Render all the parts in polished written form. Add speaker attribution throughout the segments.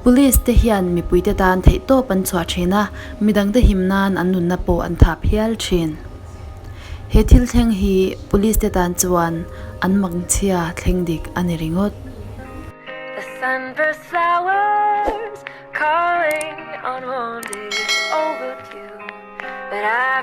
Speaker 1: Police te hian mipuite tan theihtawp an chhuah thin a, midangte him nan an nunna pawh an thap hial thin. He thil thleng hi police te tan chuan an mangchhia thleng dik a ni ringawt.
Speaker 2: The sunburst flowers calling on one day it's overdue but I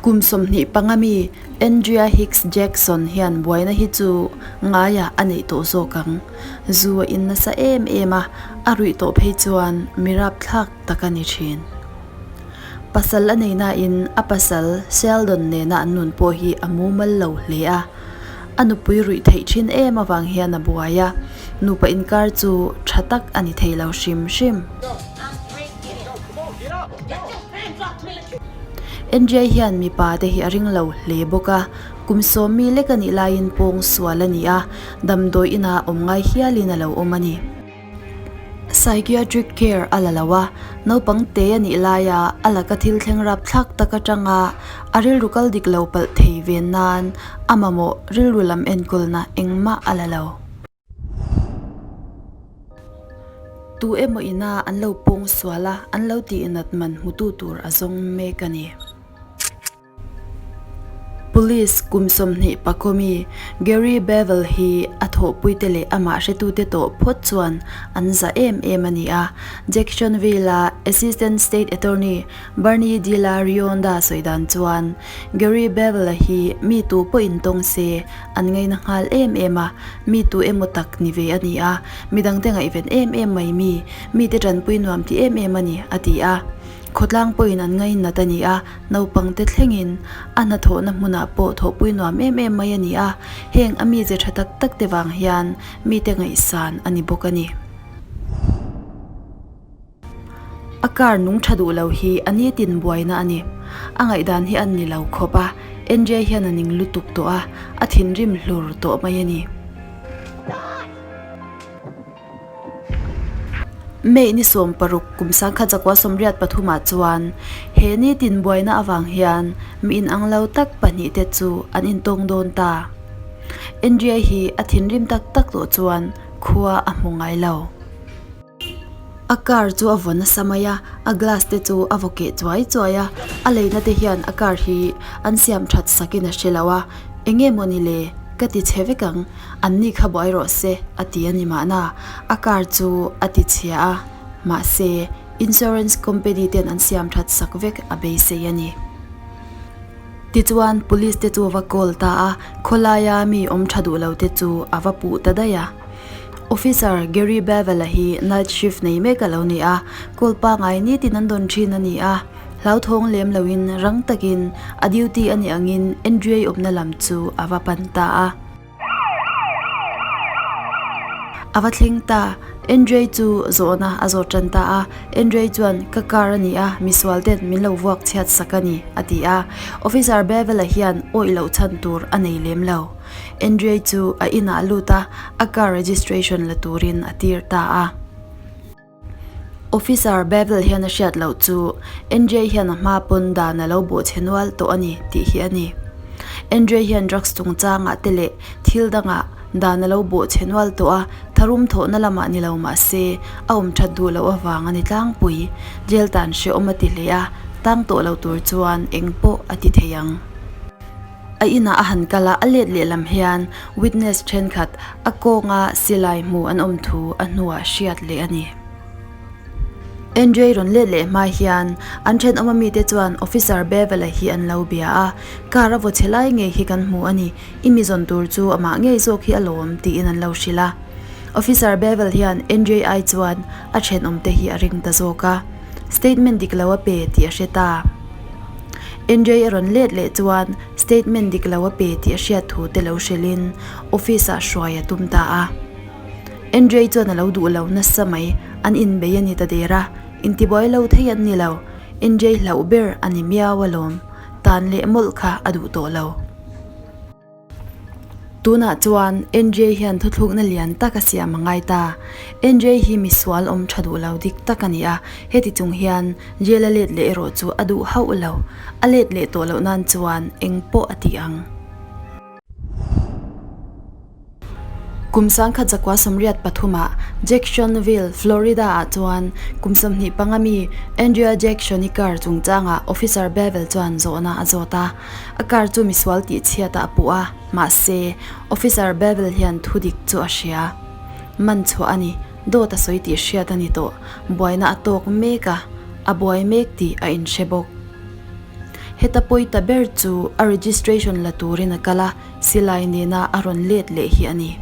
Speaker 1: Kum 25 mi Andrea Hicks Jackson hian buaina hi chu ngaiah a neih tawh zawk ang. Zu a in nasa em em a, a ruih tawh phei chuan mi rapthlak tak a ni thin. Pasal a nei nain a pasal Sheldon nena an nun pawh hi a mumal lo hle a. A nupui ruih theih thin em avang hian a buai a, nupa inkar chu tha tak a ni thei lo hrim hrim. Andrea hian mipa te hi a ring lo hle bawk a, kum sawmmi lek a nih laiin pawng sual a ni a, damdawi inah awm ngai hialin a lo awm a ni. Psychiatric care a la lo a, naupang te a nih laia a laka thil thleng rap thlak tak atanga a rilru kal dik lo palh thei ve nan a mamawh rilru lam enkawlna engmah a la lo. Tu emaw ina an lo pawng sual a, an lo tih nat man hmutu tur a zawng mek a ni. Police kum 20 pakomi Gary Bevel hi a thawhpuite leh amah hretute tawh phawt chuan an za em em a ni a. Jacksonville-a Assistant State Attorney Bernie De La Rionda sawi dan chuan Gary Bevel-a hi mi tu pawhin tawng se an ngaina nghal em em a, mi tu emaw tak ni ve a ni a, midangte ngaihven em em mai mi, mite tanpui nuam ti em em a ni, a ti a. Khawtlang pawhin an ngainat a ni a, naupangte thlengin a hnathawhna hmunah pawh thawhpui nuam em em mai a ni a, heng a mize tha tak tak te vang hian mite ngaihsan a ni bawk a ni. A car nung tha duh lo hi a nitin buaina a ni. A ngaihdan hi an ni lo khawp a, NJ hian a ning lutuk tawh a, a thinrim hlur tawh mai a ni. May ni 16 kum 1983 ah chuan he nitin buaina avang hian mi inang lo tak pahnih te chu an intawng dawn ta. Andrea hi a thinrim tak tak tawh chuan khua a hmu ngai lo. A car chu a vaw nasa mai a, a glass te chu a vaw keh chuai chuai a, a leina te hian a car hi an siam that sakin a hre lo a, eng nge mawni le ka ti chhe vek ang. An ni kha buai rawh se a ti a ni mahna, a car chu a ti chhia a, mahse insurance company ten an siam that sak vek a beisei a ni. Tichuan police te chu a va call ta a, khawlaia mi awm tha duh lo te chu a va puh ta daih a. Officer Gary Bevel-a hi night shift nei mek a lo ni a, call pangai nitin an dawn thin a ni a, hlauthawng lem loin rang takin a duty a nih angin Andrei awmna lam chu a va pan ta a. A va thleng ta, Andrei chu zawhna a zawt tan ta a. Andrei chuan, Ka car a ni a, misual ten min lo vuak chhiat sak a ni, a ti a. Officer Bevel-a hian awih loh chhan tur a nei lem lo. Andrei chu a inah a lut a, a car registration la turin a tir ta a. Officer Bevel hian a hriat loh chu Andrei hian a hma pawn dan a lo bawh chhe nual tawh a ni tih hi a ni. Andrei hian drugs chungchangah te leh thil dangah dan a lo bawh chhe nual tawh a, tharum thawhna lamah ni lo mah se a awm that duh loh avang a ni tlangpui. Jail tan hrehawm a ti hle a, tang tawh lo tur chuan eng pawh a ti thei ang. A inah a han kal a, a let lehlam hian witness thenkhat a kawnga silai hmu an awm thu a hnuah hriat leh a ni. Andrei rawn let leh hma hian an thenawm a mite chuan Officer Bevel-a hi an lo bia a, Car a vaw chhe lai ngei hi kan hmu a ni, i mi zawn tur chu amah ngei zawk hi a lawm tiin an lo hrilh a. Officer Bevel hian Andrei ai chuan a thenawmte hi a ring ta zawk a, statement dik lo a pe tih a hre ta. Andrei a rawn let leh chuan statement dik lo a pe tih a hriat thu te lo hrilhin office ah hruai a tum ta a. Andrei chuan a lo duh lo nasa mai, an inbei a ni ta der a, intibuai lo thei an ni lo, Andrei hlauh ber a ni miau alawm, tan leh mawlh kha a duh tawh lo. Tunah chuan NJ hian thuthlukna lian tak a siam a ngai ta. NJ hi misual awm tha duh lo dik tak a ni a, heti chung hian jail a let leh erawh chu a duh hauh lo. A let leh tawh loh nan chuan eng pawh a ti ang. Kum 1983 ah Jacksonville, Florida ah chuan kum 25 mi Andrea Jackson-i car chungchangah Officer Bevel chuan zawhna a zawt a. A car chu misual tihchhiat ah a puh a, mahse, Officer Bevel hian thudik chu a hria. Man chhuah a ni, dawt a sawi tih hriat a ni tawh. Buaina a tawk mek a, a buai mek tih a inhre bawk. Heta pawi ta ber chu a registration la turin a kal a, silai nena a rawn let leh hi a ni.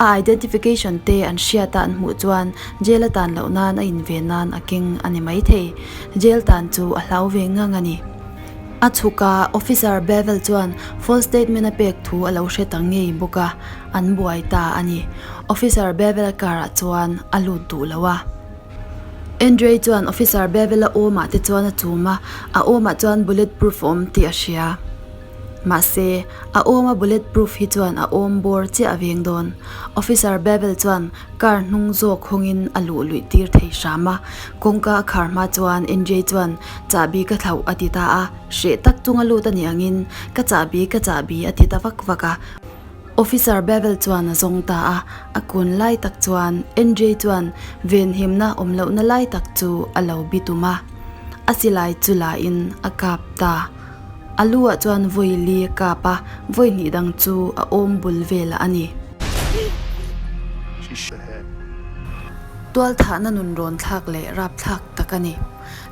Speaker 1: A identification te an hriat a an hmuh chuan jail a tan loh nan a inven nan a keng a ni maithei. Jail tan chu a hlau ve ngang a ni. A chhuk a, Officer Bevel chuan false statement a pek thu a lo hre ta ngei bawk a, an buai ta a ni. Officer Bevel car ah chuan a lut duh lo a. Andrei chuan Officer Bevel a awmah te chuan a chum a, a awmah chuan bullet proof a awm tih a hria. Mahse, a awma bullet proof hi chuan a awm bawr chiah a veng dawn. Officer Bevel chuan car hnung zawk hawngin a luh luih tir thei hram a, kawngka a khar hma chuan NJ chuan chahbi ka thlauh a ti ta a, hreh tak chunga lut a nih angin ka chahbi ka chahbi a ti ta vak vak a. Officer Bevel chuan a zawng ta a, a kun lai tak chuan NJ chuan venhimna awm lohna lai tak chu a lo bitum a, a silai chu la in a kap ta. A lu ah chuan vawi li a kap a, vawi hnih dang chu a awm bul velah a ni. Tualthahna nun rawn thlak leh rap thlak tak a ni.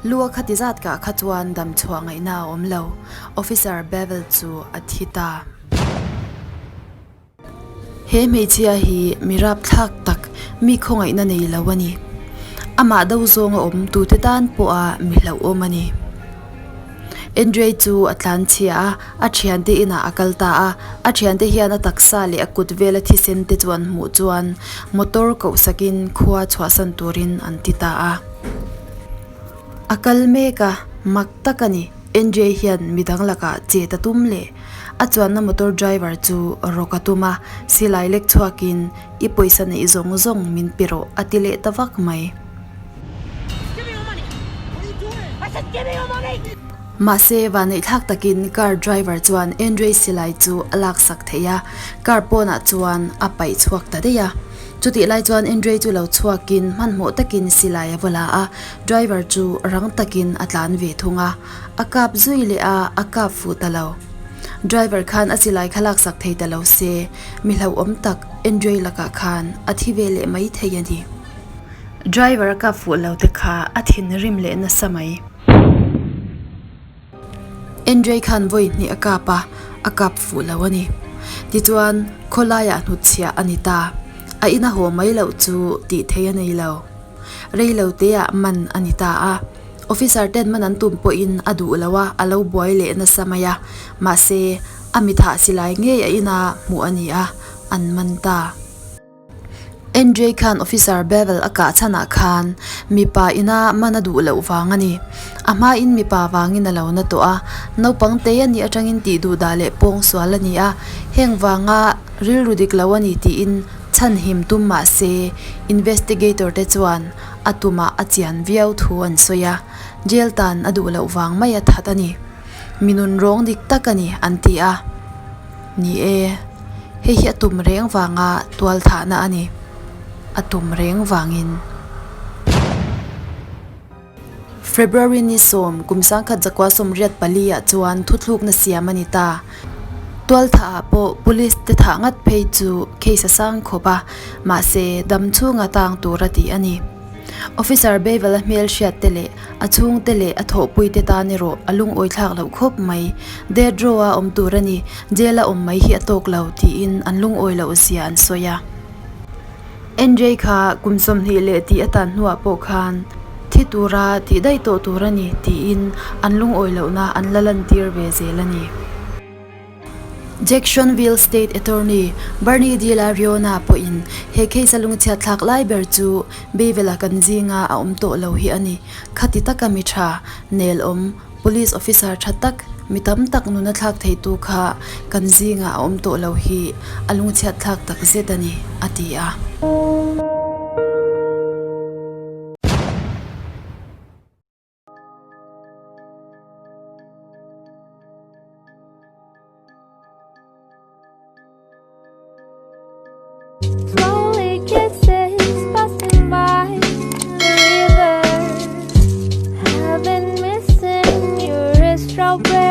Speaker 1: Lu a khati zat kah kha chuan dam chhuah ngaihna a awm lo. Officer Bevel chu a thi ta. He hmeichhia hi mi rapthlak tak, mi khawngaihna nei lo a ni. Amah do zawnga awm tute tan pawha mi hlauhawm a ni. Andrei chu a tlanchhia a, a thiante inah a kal ta a. A thiante hian a taksa leh a kut vela thisen te chu an hmuh chuan motor koh sakin khua chhuahsan turin an ti ta a. A kal mek a, mak tak a ni. NJ hian midang lakah chet a tum leh. A chuanna motor driver chu rawk a tum a, silai lek chhuakin i pawisa neih zawng zawng min pe rawh a ti leh ta vak mai. Mahse, vanneihthlak takin car driver chuan Andrei silai chu a laksak thei a, car pawnah chuan a paih chhuak ta daih a. Chutih lai chuan Andrei chu lo chhuakin hmanhmawh takin silai a va la a, driver chu rang takin a tlan ve thung a. A kap zui leh a, a kap fuh ta lo. Driver khan a silai kha laksak thei ta lo se, mi hlauhawm tak Andrei lakah khan a thi ve leh mai thei a ni. Driver a kap fuh lo te kha a thinrim leh nasa mai. Andrei khan vawi hnih a kap a, a kap fuh lo a ni. Tichuan, khawlaiah hnutchhiah a ni ta. A ina haw mai loh chu tih theih a nei lo. Rei lo teah man a ni ta a. Officer ten man an tum pawhin a duh lo a, a lo buai leh nasa mai a. Mahse, a mithah silai ngei a ina hmuh a ni a, an man ta. NJ khan Officer Bevel a kah chhanah khan mipa ina man a duh loh vang a ni. A hmain mipa vangin a lo na tawh a, naupang te a nih atangin tih duh dah leh pawng sual a ni a, heng vanga rilru dik lo a ni tiin chhan him tum mah se investigator te chuan a tumah a chian viau thu an sawi a, jail tan a duh loh vang mai a that a ni. Mi nun rawng dik tak a ni an ti a. Ni e, hei hi a tum reng vanga tual thahna a ni. A tum reng vangin. February ni sawm, kum 1984 ah chuan thuthlukna siam a ni ta. Tual thah ah pawh police te thah ngat phei chu case a sang khawp a, mahse dam chhunga tang tur a tih a ni. Officer Bevel-a hmel hriat te leh a chhungte leh a thawhpui te tan erawh a lungawi thlak loh khawp mai. Death row a awm tur a ni, jail a awm mai hi a tawk lo tiin an lungawi loh zia an sawi a. NJ kha kum 20 leh tih a tan hnuah pawh khan thi tura tih daih tawh tur a ni tiin an lungawi lohna an la lantir ve zel a ni. Jacksonville State Attorney Bernie De La Riona pawhin he case a lungchhiat thlak lai ber chu Bevel-a kan zinga a awm tawh lo hi a ni. Khati taka mi tha, nel awm, police officer tha tak, mi tam tak nuna thlak theitu kha kan zinga a awm tawh lo hi a lungchhiat thlak tak zet a ni, a ti a.
Speaker 2: Slowly kisses passing by the river. I've been missing your strawberry.